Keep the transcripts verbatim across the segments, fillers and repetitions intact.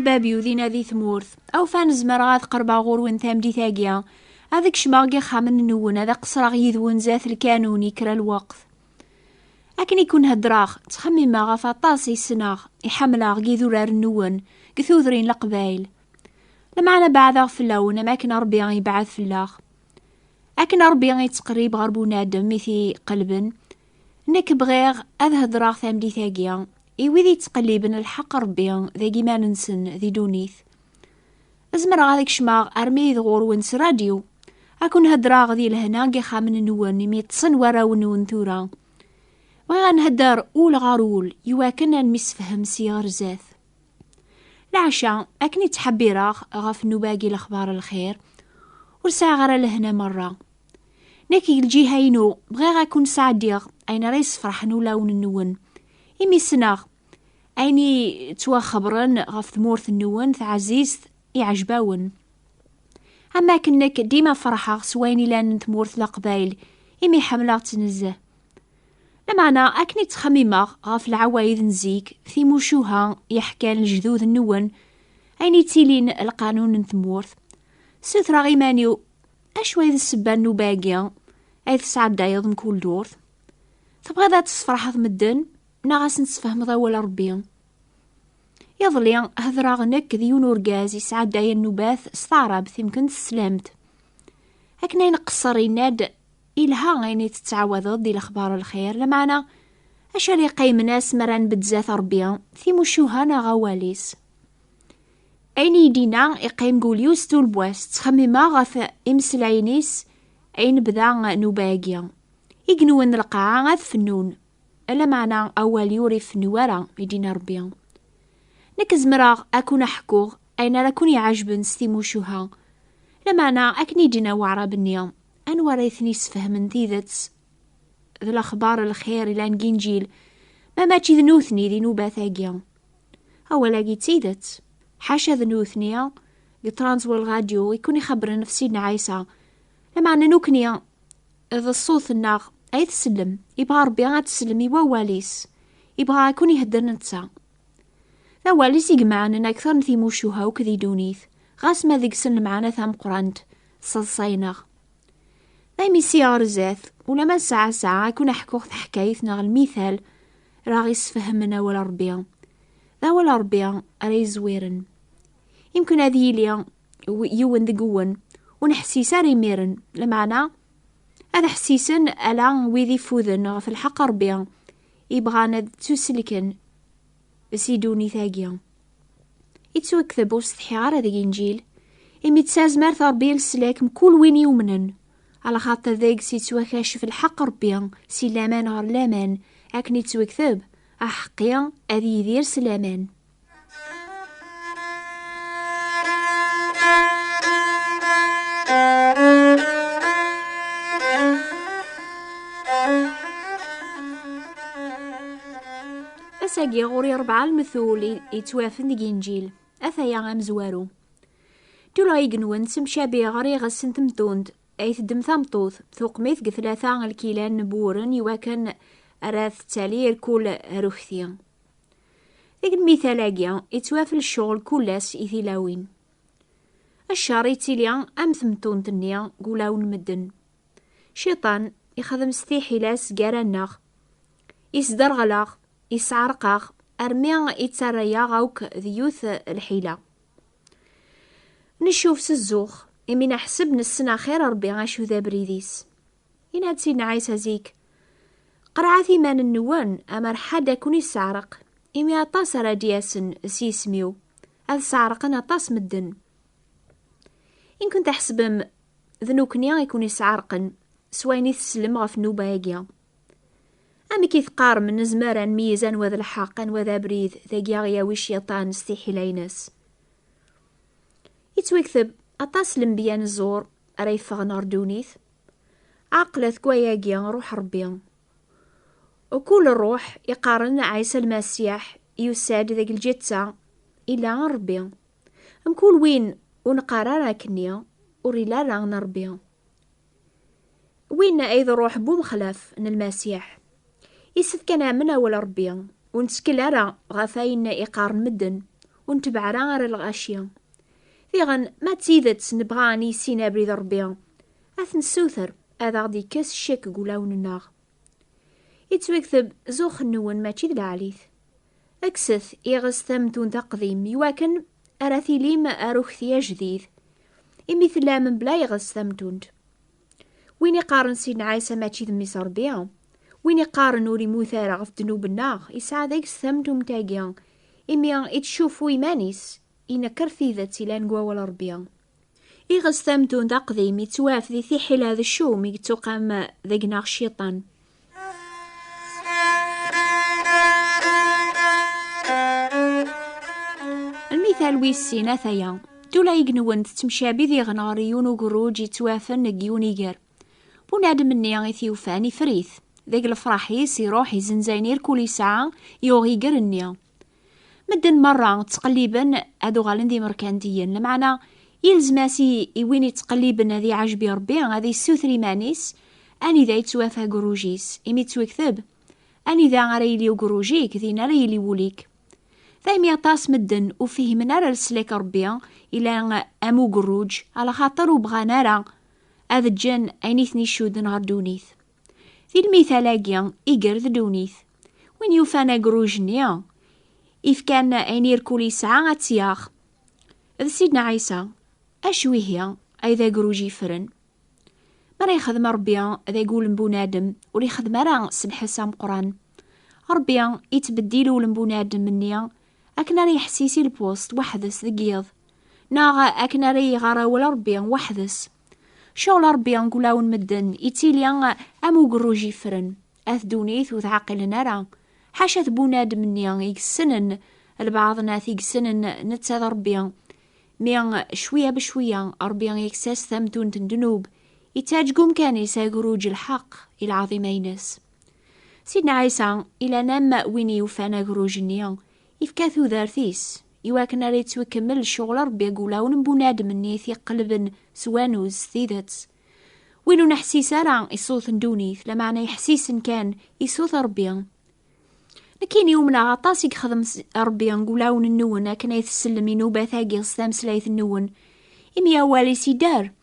Bab-iw dinna di tmurt, awfan zemreɣ ad qerbeɣ ɣur-wen tameddit-agi, ad kecmeɣ deg ixxamen-nwen, ad qeṣreɣ yid-wen zdat lkanun i kra lweqt. Akken i kun-heddreɣ, ttxemmimeɣ ɣef aṭas i ssneɣ, i ḥemmleɣ deg idurar-nwen, deg tudrin n Leqbayel. Lameɛna beɛdeɣ fell-awen am akken Ṛebbi yebɛed fell-aɣ. Akken Ṛebbi yettqerrib ɣer bunadem i t-iqelben, nekk bɣiɣ ad heddreɣ tameddit-agi i wid yettqelliben lḥeqq Ṛebbi deg iman-nsen di ddunit. Zemreɣ ad kecmeɣ armi d ɣur-wen s radyu, ad kun-heddreɣ di lehna deg ixxamen-nwen imi ṭṭsen warraw-nwen tura. Bɣiɣ ad nhedder ul ɣer ul iwakken ad nemsefhem si ɣer zdat. Leɛca, akken i ttḥebbireɣ ɣef nnuba-agi Lexbar Lxir, ur sɛiɣ ara lehna merra. Nekk, deg lǧiha-inu, bɣiɣ ad kun-sɛeddiɣ ayen ara yessefraḥen ulawen-nwen, imi ssneɣ ayen i ttwaxebren ɣef tmurt-nwen taɛzizt iɛejb-awen. Am akken nekk dima ferḥeɣ s wayen ilan n tmurt Leqbayel, imi ḥemmleɣ-tt nezzeh. Lameɛna, akken i ttxemmimeɣ ɣef lɛawayed n zik, timucuha yeḥkan lejdud-nwen, ayen ittilin lqanun n tmurt, sutreɣ iman-iw, acu ay d ssebba n nnuba-agi ay tesɛeddayeḍ mkul ddurt? Tebɣiḍ ad tessefraḥeḍ medden, neɣ ad sen-tesfehmeḍ awal Ṛebbi? Iḍelli, hedreɣ nekk d yiwen urgaz yesɛeddayen nnubat s taɛrabt, imken teslamt. Akken ay nqeṣṣer, yenna-d: "Ilha ayen i tettɛawadeḍ di Lexbar Lxir, lameɛna acu ara yeqqimen ass mi ara nbedd zdat Ṛebbi, timucuha neɣ awal-is?" Ayen i yi-d-yenna iqqim deg wul-iw s tulbwa-s, ttxemmimeɣ ɣef imeslayen-is ay nebda nnuba-agi. Igenwen n lqaɛa ad fennun, lameɛna awal-iw ur ifennu ara, i d-yenna Ṛebbi. Nekk zemreɣ ad kun-ḥkuɣ ayen ara kun-iɛejben s timucuha, lameɛna akken i d-yenna waɛrab-nni, anwa ara ten-isfehmen tidet d Lexbar Lxir ilan deg Inǧil, ma mačči d nutni di nnubat-agi? Awal-agi d tidet. Ḥaca d nutni deg Transworld Radio i kun-ixebbren ɣef Sidna Ɛisa, lameɛna nekni d ṣṣut-nneɣ ay tsellem. Ibɣa Ṛebbi ad tsellem i wawal-is. Ibɣa ad kun-ihedder netta. D awal-is i imeɛnen akteṛ n timucuha akk di ddunit, ɣas ma deg-sen lemɛana tameqqrant, sseḍsayneɣ. Daymi si ɣer zdat, ulamma sɛa sɛa ad kun-ḥkuɣ taḥkayt neɣ lmital ara ɣ-isfehmen awal Ṛebbi. D awal Ṛebbi ara yezwiren. Imken ad yili w-, yiwen deg-wen ur neḥsis ara imiren, lameɛna ad ḥsisen ala wid ifuden ɣef lḥeqq Ṛebbi, ibɣan ad ttuselken si ddunit-agi. Ittwakteb ur setḥiɣ ara deg Inǧil, imi d tazmert Ṛebbi n leslak mkul win yumnen, alaxaṭer deg-s ittwakacef lḥeqq Ṛebbi si laman ɣer laman, akken ittwakteb: "Aḥeqqi ad yidir s laman." Ass-agi ɣur-i rebɛa lmetul i, yettwafen deg Inǧil. Ataya amezwaru. Tura igenwen ttemcabi ɣer iɣes n temtunt ay teddem tameṭṭut, tuqem-it deg tlata lkilan n wuren iwakken ara tettali irkul rukti. Deg lmital-agi, ittwaf lecɣel kul ass i tilawin. Ccer ittili am temtunt-nni deg wulawen n medden. Cciṭan ixdem s tiḥila-s gar-aneɣ, isderɣel-aɣ, isɛerq-aɣ, armi ittarra-yaɣ akk d yiwet lḥila. Neccuv s zzux, imi neḥseb nessen axir Ṛebbi acu d abrid-is. Yenna-d Sidna Ɛisa zik: "Qerɛet iman-nwen, amer ḥedd ad ken-isseɛreq, imi aṭas ara d-yasen s yisem-iw, ad sseɛreqen aṭas medden." I nekkni tḥesbem d nekkni i ken-isɛerqen s wayen i teslem ɣef nnuba-agi? Amek i teqqarem nezmer ad nmeyyez anwa d lḥeqq, anwa d abrid, dagi aɣ-yawi cciṭan s tiḥila-ines? Ittwakteb aṭas lenbiya n zzur ara yeffɣen ɣer ddunit. Ɛqlet deg wayagi ṛuḥ Ṛebbi. Kul ṛṛuḥ iqqaren Ɛisa Lmasiḥ yusa-d deg lǧetta, illa n Ṛebbi. Mkul win ur neqqar ara akkenni, ur illa ara n Ṛebbi. Win ay d ṛṛuḥ n umexlaf n Lmasiḥ. Yessefk ad namen awal Ṛebbi, ur nettkel ara ɣef ayen i qqaren medden, ur ntebɛer ara lɣaci. Diɣen, ma d tidet nebɣa ad nissin abrid Ṛebbi, ad t-nessuter ad aɣ-d-ikkes ccek deg wulawen-nneɣ. Yettwakteb, zux-nwen mačči d lɛali-t. Kkset iɣes tamtunt aqdim iwakken ara tilim arukti ajdid, imi tellam mebla iɣes tamtunt. Win iqqaren Sidna Ɛisa mačči d mmi-s Ṛebbi, win iqqaren ur immut ara ɣef ddnub-nneɣ, yesɛa deg-s tamtunt-agi, imi ittcuffu iman-is, inekker tidet ilan deg wawal Ṛebbi. Iɣes tamtunt aqdim yettwaf di tiḥila d ccum i yettuqam deg-neɣ cciṭan. Lmital wis sin, ataya. Tula igenwen tettemcabi diɣen ɣer yiwen ugerruj yettwafen deg yiwen iger. Bunadem-nni i t-yufan iffer-it. Deg lefraḥ-is iruḥ izenzayen irkul yesɛa, yuɣ iger-nni. Medden merra ttqelliben ad uɣalen d imerkantiyen, lameɛna yelzem-as i, i win ittqelliben ad iɛejbi Ṛebbi, ad issuter iman-is anida yettwaf agerruj-is, imi yettwakteb: "Anida ara yili ugerruj-ik, din ara yili wul-ik." Daymi aṭas medden ur fihmen ara leslak Ṛebbi, ila am ugerruj, alaxaṭer ur bɣan ara ad ǧǧen ayen i ten-icudden ɣer ddunit. Di lmital-agi, iger d ddunit. Win yufan agerruj-nni, ifkan ayen irkul yesɛa ad tt-yaɣ. D Sidna Ɛisa, acu ihi ay d agerruj yeffren? Mi ara yexdem Ṛebbi deg wul n bunadem, ur ixdem ara s lḥess ameqqran. Ṛebbi ittbeddil ul n bunadem-nni akken ara yeḥsis i lpust weḥd-s deg yiḍ, neɣ akken ara iɣer awal Ṛebbi weḥd-s. Ccɣel Ṛebbi deg ulawen medden ittili am ugerruj yeffren. At ddunit ur tɛaqilen ara. Ḥaca-t bunadem-nni i yessnen, lbaɛḍ n at i yessnen netta d Ṛebbi. Mi cwiya bcwiya Ṛebbi yekkes-as tamtunt n ddnub, ittaǧ deg umkan-is agerruj lḥeqq i lɛaḍima-ines. Sidna Ɛisa, ilan am win yufan agerruj-nni, ifka tudert-is iwakken ara yettwakemmel ccɣel Ṛebbi deg ulawen n bunadem-nni i t-iqelben s wanuz s tidet. Win ur neḥsis ara i ṣṣut n ddunit, lameɛna iḥsisen kan i ṣṣut Ṛebbi. Nekkini umneɣ aṭas i yexdem s-, Ṛebbi deg ulawen-nwen akken ay tsellem i nnubat-agi s tameslayt-nwen, imi awal-is idder,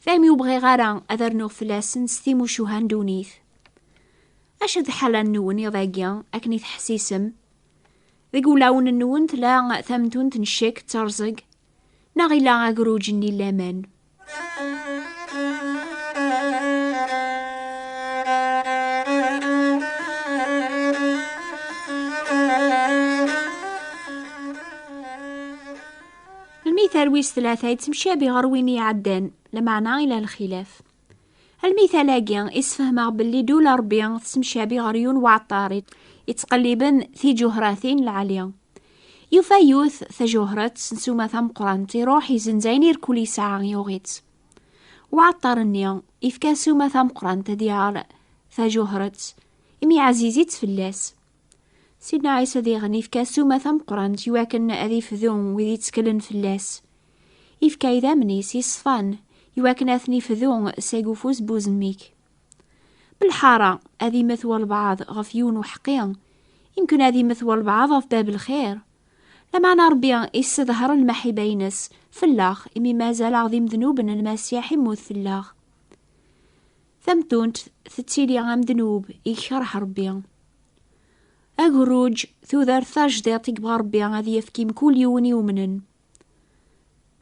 daymi ur bɣiɣ ara ad rnuɣ fell-asen s timucuha n ddunit. Acu d lḥala-nwen iḍ-agi akken i teḥsisem? Deg ulawen-nwen tella tamtunt n ccek d terẓeg, neɣ ila agerruj-nni n laman? Lmital wis tlata yettemcabi ɣer win iɛeddan, lameɛna ila lxilaf. Lmital-agi isfehmeɣ belli ddula Ṛebbi tettemcabi ɣer yiwen uɛeṭṭar i-, ittqelliben tiǧuhratin lɛali. Yufa yiwet tajuhret s nsuma tameqqrant, iruḥ izenz ayen irkul yesɛa, yuɣ-itt. Uɛeṭṭar-nni ifka ssuma tameqqrant ad yaɣ tajuhret, imi ɛziz-itt fell-as. Sidna Ɛisa diɣen ifka ssuma tameqqrant iwakken ad ifdu wid yetteklen fell-as. Ifka idammen-is yeṣfan iwakken ad ten-ifdu seg ufus n uzemmik. Belḥara ad immet walbeɛḍ ɣef yiwen uḥeqqi, imken ad immet walbeɛḍ ɣef bab lxir. Lameɛna Ṛebbi issedher lmaḥiba-ines fell-aɣ, imi mazal-aɣ d imednuben, Lmasiḥ immut fell-aɣ. Tamtunt tettili am ddnub i ikerh Ṛebbi. Agerruj, tudert tajdiṭ i yebɣa Ṛebbi ad yefk i mkul yiwen yumnen.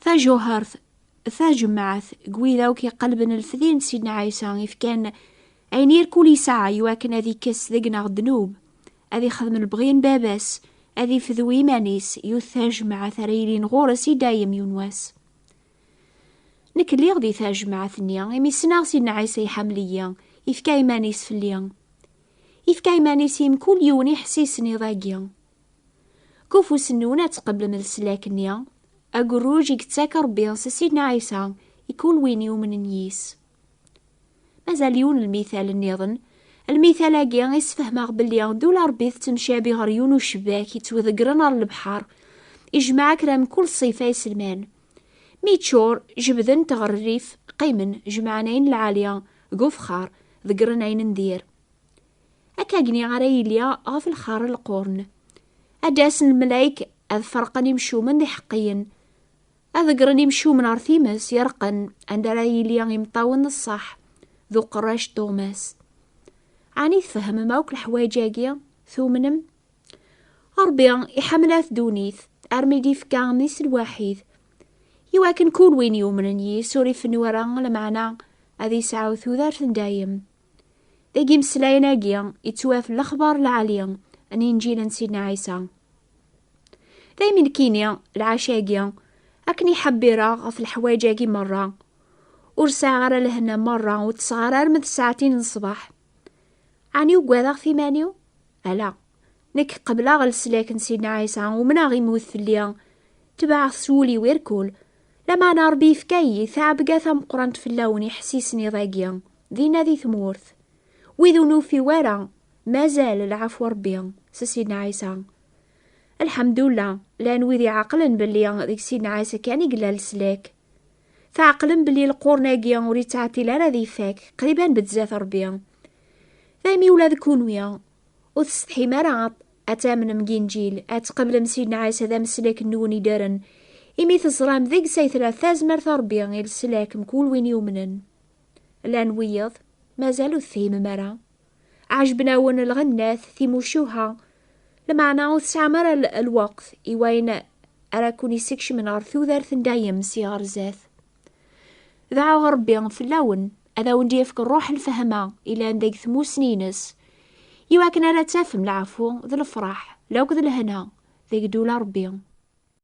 Tajuhert, tajemɛet, deg wid akk iqelben lefdi n Sidna Ɛisa, ifkan ayen irkul yesɛa iwakken ad ikkes deg-neɣ ddnub, ad ixdem lebɣi n Baba-s, ad ifdu iman-is, yiwet tajemɛet ara yilin ɣur-s i dayem yiwen wass. Nekk lliɣ di tajemɛet-nni, imi ssneɣ Sidna Ɛisa iḥemmel-iyi, ifka iman-is fell-i. Ifka iman-is i mkul yiwen iḥessisen iḍ-agi. Deg ufus-nwen ad tqeblem leslak-nni, agerruj i yettak Ṛebbi s Sidna Ɛisa i kul win yumnen yis. Mazal yiwen lmital nniḍen. Lmital-agi isfehmeɣ belli ddula Ṛebbi tettemcabi ɣer yiwen ucebbak yettwḍeggren ɣer lebḥer, ijmeɛ kra mkul ṣṣifa iselman. Mi yeččur, jebden-t ɣer rrif, qqimen, jemɛen ayen lɛali deg ufexxar, ḍeggren ayen n dir. Akkagni ara yili ɣef lxar lqurn. Ad d-asen lmelayek ad ferqen imcumen d iḥeqqiyen, ad ḍeggren imcumen ɣer times yerqen, anda ara yili imeṭṭawen n ṣṣeḥ d uqerrac n tuɣmas. Ɛni tfehmem akk leḥwayeǧ-agi? Tumnem? Ṛebbi iḥemmel at ddunit armi d-ifka mmi-s lwaḥid, iwakken kul win yumnen yis ur ifennu ara, lameɛna ad yesɛu tudert n dayem. Deg imeslayen-agi, yettwaf lexbar lɛali n Inǧil n Sidna Ɛisa. Daymi nekkini, lɛac-agi, akken i ḥebbireɣ ɣef leḥwayeǧ-agi merra, ur sɛiɣ ara lehna merra, ur ṭṭseɣ ara arma d ssaɛtin n ṣṣbeḥ. Ɛni ugadeɣ iman-iw? Ala. Nekk qebleɣ leslak n Sidna Ɛisa, umneɣ imut fell-i, tebɛeɣ s wul-iw irkul. Lameɛna Ṛebbi yefka-yi taɛebga tameqqrant fell-awen iḥessisen iḍ-agi, dinna di tmurt. Wid ur nufi wara, mazal lɛafu Ṛebbi s Sidna Ɛisa. Lḥemdullah, llan wid iɛeqlen belli deg Sidna Ɛisa kan i yella leslak. Tɛeqlem belli lqurn-agi ur yettɛeṭṭil ara ad ifak, qrib ad nbedd zdat Ṛebbi. Daymi ula d kunwi, ur tsetḥim ara ad, ad tamnem deg Inǧil, ad tqeblem Sidna Ɛisa d ameslak-nwen iddren, imi teẓram deg-s ay tella tazmert n Ṛebbi i leslak mkul win yumnen. Llan wiyeḍ, mazal ur tefhimem ara. Ɛejben-awen lɣennat, timucuha, lameɛna ur tesɛam ara l-, lweqt i wayen ara ken-isekcmen ɣer tudert n dayem si ɣer zdat. Dɛuɣ Ṛebbi fell-awen, ad awen-d-yefk ṛṛuḥ n lfehma ilan deg tmussni-ines, iwakken ara tafem leɛfu d lefṛaḥ, lakk d lehna, deg ddula Ṛebbi.